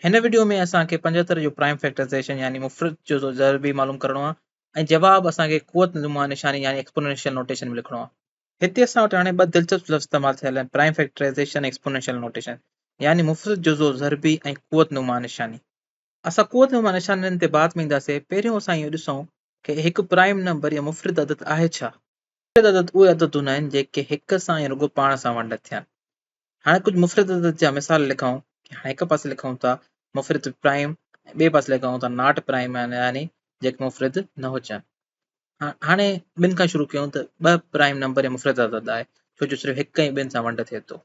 هن وڊيو ۾ اسان کي 75 جو پرائم فيڪٽرائيزيشن يعني مفرد جزو ضربي معلوم ڪرڻو آهي ۽ جواب اسان کي قوت نما نشاني يعني ايڪسپونينشل نوٽيشن ۾ لکڻو آهي. هتي اسان وٽ هاڻي ٻه دلچسپ لفظ استعمال ٿيل آهن پرائم فيڪٽرائيزيشن ۽ ايڪسپونينشل نوٽيشن يعني مفرد جزو ضربي ۽ قوت نما نشاني. اسان قوت نما نشانين تي بعد ۾ اينداسين پهريون اسان اهو ڏسون ڪي هڪ پرائم نمبر يا مفرد عدد آهي ڇا؟ مفرد عدد اهي عدد هوندا آهن جيڪي هڪ سان يا رڳو پاڻ سان ونڊ ٿين. هاڻي ڪجهه مفرد عدد جا مثال لکون. هاڻي هڪ پاسي لکون ٿا مفرد پرائم ۽ ٻئي پاسي لکون ٿا not prime يعني جيڪي مفرد نه هجن. هاڻي ٻن کان شروع ڪيون ته ٻه پرائم نمبر يا مفرد عدد آهي ڇو جو صرف هڪ ۽ ٻن سان ونڊ ٿئي ٿو.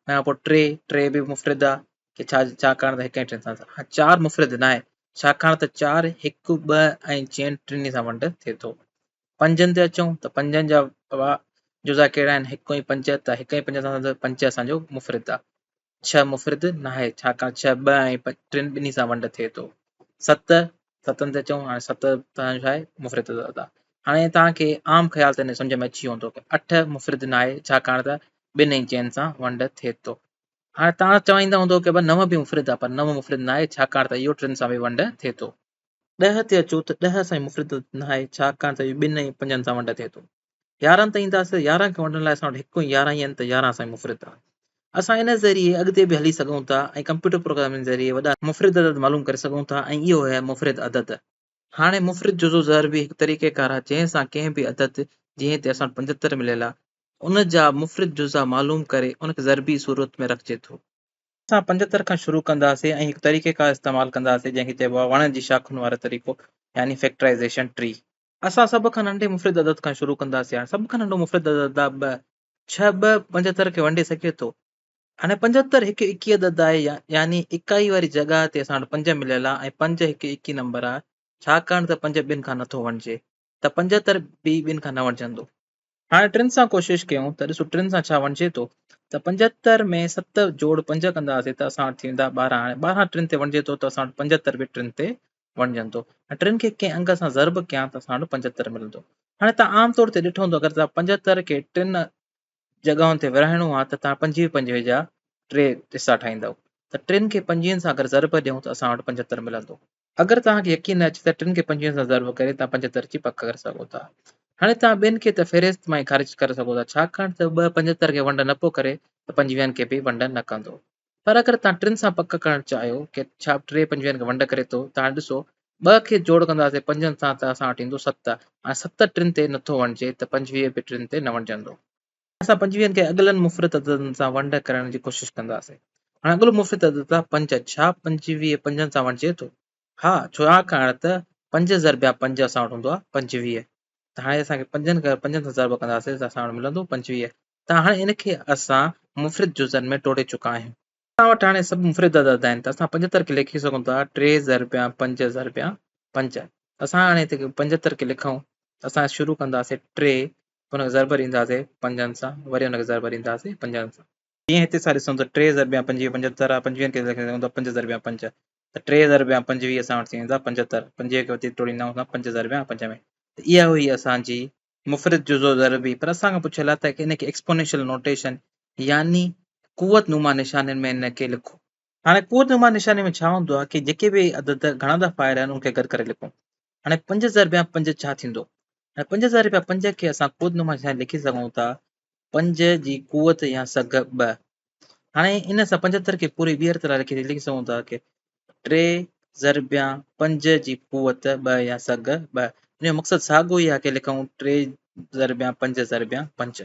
ان کان پوء ٽي، ٽي به مفرد آهي ڪي ڇا ڇاڪاڻ ته هڪ ۽ ٽن سان. چار مفرد ناهي ڇاڪاڻ ته چار هڪ ٻه ۽ چئن ٽنهي سان ونڊ ٿئي ٿو. پنجن تي اچون ته پنجن جا جزا ڪهڙا آهن هڪ ۽ پنج ته هڪ ۽ پنج سان پنج اسان جو مفرد آهي. ڇهه مفرد ناهي ڇاڪاڻ ڇهه ٻه ۽ ٽن ٻنهي سان ونڊ ٿئي ٿو. ست، ستن تي اچون هاڻي ست توهان جو ڇا آهي مفرد عدد آهي. هاڻي توهان کي عام خيال ته سمجهه ۾ اچي ويو هوندو ته اٺ مفرد ناهي ڇاڪاڻ ته ٻن ۽ چئن سان ونڊ ٿئي ٿو. هاڻي توهان چوائيندا هوندو ڪي نو به مفرد آهي پر نو مفرد ناهي ڇاڪاڻ ته اهو ٽن سان به ونڊ ٿئي ٿو. ڏهه تي اچو ته ڏهه اسان جي مفرد ناهي ڇاڪاڻ ته اهو ٻن ۽ پنجن سان ونڊ ٿئي ٿو. يارهن تي اينداسين ته يارهن کي ونڊڻ لاء اسان وٽ هڪ ۽ يارهن ئي آهن ته يارهن اسان جي مفرد آهي. اسان ان ذريعي اڳتي به هلي سگهون ٿا ۽ ڪمپيوٽر پروگرامنگ ذريعي وڏا مفرد عدد معلوم ڪري سگهون ٿا ۽ اهو آهي مفرد عدد. هاڻي مفرد جزو ضربي هڪ طريقيڪار آهي جنهن سان ڪنهن به عدد جنهن تي اسان وٽ 75 مليل آهي ان جا مفرد جزا معلوم ڪري ان کي ضربي صورت ۾ رکجي ٿو. اسان 75 کان شروع ڪنداسين ۽ هڪ طريقيڪار استعمال ڪنداسين جنهن کي چئبو آهي وڻ جي شاخن وارو طريقو يعني فيڪٽرائيزيشن ٽري. اسان سڀ کان ننڍي مفرد عدد کان شروع ڪنداسين. هاڻي سڀ کان ننڍو مفرد عدد آهي ٻه. ڇهه ٻه 75 کي ونڊي سگهي ٿو. هاڻي 75 هڪ اڪي عدد آهي يعني اڪائي واري جڳهه تي اسان وٽ پنج مليل آهي ۽ پنج هڪ اڪي نمبر آهي ڇاڪاڻ ته پنج ٻن کان نٿو ونڊجي ته 75 به ٻن کان نه ونڊجندو. هاڻي ٽن سان ڪوشش ڪيون ته ڏسو ٽن سان ڇا وڻجي ٿو ته 75 ۾ ست جوڙ پنج ڪنداسين ته اسان وٽ ٿي ويندا 12 هاڻي 12 ٽن تي وڻجي ٿو ته اسان وٽ 75 به ٽن تي وڻجندو ۽ ٽن کي ڪنهن انگ سان ضرب ڪيان ته اسان وٽ 75 ملندو هاڻي توهان عام طور تي ڏٺو هوندو اگر توهان 75 کي ٽن جڳهن تي ورهائڻو آهي ته توهان 25 25 جا ٽي حصا ٺاهيندؤ ته ٽن کي پنجويهن سان اگر ضرب ڏيون ته اسان وٽ 75 ملندو. اگر توهان کي يقين نه اچي ته ٽن کي پنجويهن سان ضرب ڪري توهان 75 جي پڪ ڪري سگهو ٿا. هاڻي توهان ٻين کي ته فهرست مان ئي خارج ڪري سگهو ٿا ڇاڪاڻ ته ٻه 75 کي ونڊ نه پيو ڪري ته پنجويهن کي به ونڊ نه ڪندو. پر اگر توهان ٽن سان پڪ ڪرڻ چاهيو ڪي ڇا ٽي پنجويهن کي ونڊ ڪري ٿو ته هاڻي ڏسو ٻه کي جوڙ ڪنداسين پنجن سان ته اسان وٽ ايندو ست هاڻي ست ٽن تي نٿو ونڊجي ته 25 به ٽن تي نه ونڊجندو. اسان پنجويهن کي اڳلن مفرد عددن سان ونڊ ڪرڻ جي ڪوشش ڪنداسين. هاڻي اڳلو مفرد عدد آهي پنج. ڇا 25 پنجن سان ونڊجي ٿو؟ ها، ڇاڪاڻ ته پنج ضربيا پنج اسان وٽ هوندو آهي 25. ته هاڻي اسان کي پنجن کي پنجن سان ضرب ڪنداسين ته اسان وٽ ملندو 25. ته هاڻي ان کي اسان مفرد جزن ۾ ٽوڙي چڪا آهيون. اسان وٽ هاڻي سڀ مفرد عدد آهن ته اسان 75 کي لکي سگهون ٿا ٽي ضربيا پنج ضربيا پنج. اسان هاڻي هتي 75 کي لکون ته اسان شروع ڪنداسين ٽي پوء ان کي ضرب ڏينداسين پنجن سان وري ان کي ضرب ڏينداسين پنجن سان. جيئن هتي اسان ڏسون ته ٽي ضربيا پنجويهه 75 آهي پنجويهن کي لکي سگهون ٿا پنج ضربيا پنج ته ٽي ضربيا پنجويهه اسان وٽ ٿي ويندا 75 پنجويهه کي وڌيڪ ٽوڙيندا آهيون پنج ضربيا پنج ۾ ته اها هئي اسان جي مفرد جزو ضربي پر اسان کان پڇيل آهي ته ان کي ايڪسپونينشل نوٽيشن يعني قوت نما نشانين ۾ ان کي لکو. هاڻي قوت نما نشاني ۾ ڇا هوندو آهي ڪي جيڪي به عدد گهڻا دفعا آيل آهن ان کي گڏ ڪري لکون. هاڻي پنج ضربيا پنج ڇا ٿيندو؟ هاڻي پنج ضربيا پنج کي اسان قوت نما نشاني لکي سگهون ٿا پنج جي قوت يا سگهه ٻه. هاڻي ان سان 75 کي پوري ٻيهر طرح لکي لکي سگهون ٿا ڪي ٽي ضربيا پنج جي قوت ٻه يا سگهه ٻه. ان جو مقصد ساڳيو ئي آهي ڪي لکون ٽي ضربيا پنج ضربيا پنج.